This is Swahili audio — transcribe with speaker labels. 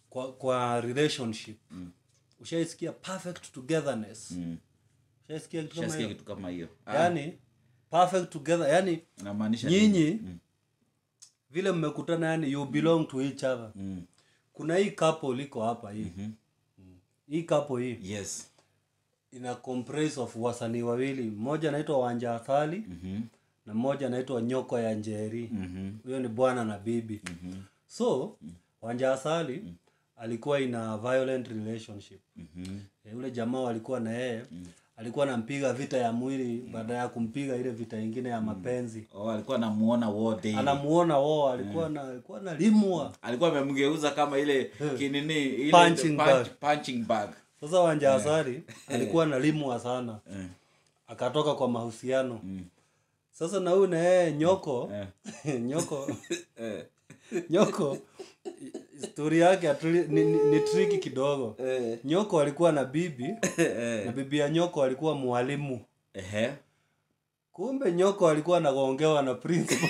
Speaker 1: Kwa relationship, ushaisikia perfect togetherness? Ushaisikia kitu kama
Speaker 2: Ushasikia
Speaker 1: hiyo?
Speaker 2: kitu kama hiyo?
Speaker 1: Yani perfect together, yani
Speaker 2: Inamaanisha nini?
Speaker 1: nyinyi vile mmekutana, yani you belong to each other. Kuna hii couple iko hapa hii. Hii couple hii ina comprise of wasanii wawili, mmoja anaitwa Wanja Athali na mmoja anaitwa Nyoko ya Njeri. Huyo ni bwana na bibi. So Wanja Athali alikuwa in a violent relationship. Yule jamaa walikuwa na yeye alikuwa anampiga vita ya mwili baada ya kumpiga ile vita ingine ya mapenzi.
Speaker 2: Oh, alikuwa anamuona war daily.
Speaker 1: Anamuona wao, alikuwa analimwa.
Speaker 2: Alikuwa amemgeuza kama ile kinini, ile
Speaker 1: Punching bag.
Speaker 2: Punching bag.
Speaker 1: Sasa Wanja Asali alikuwa analimwa sana, akatoka kwa mahusiano. Sasa na huyu na yeye Nyoko, Nyoko story yake ni tricky kidogo. Nyoko alikuwa na bibi, na bibi ya Nyoko alikuwa mwalimu. Kumbe Nyoko alikuwa anagongewa na principal.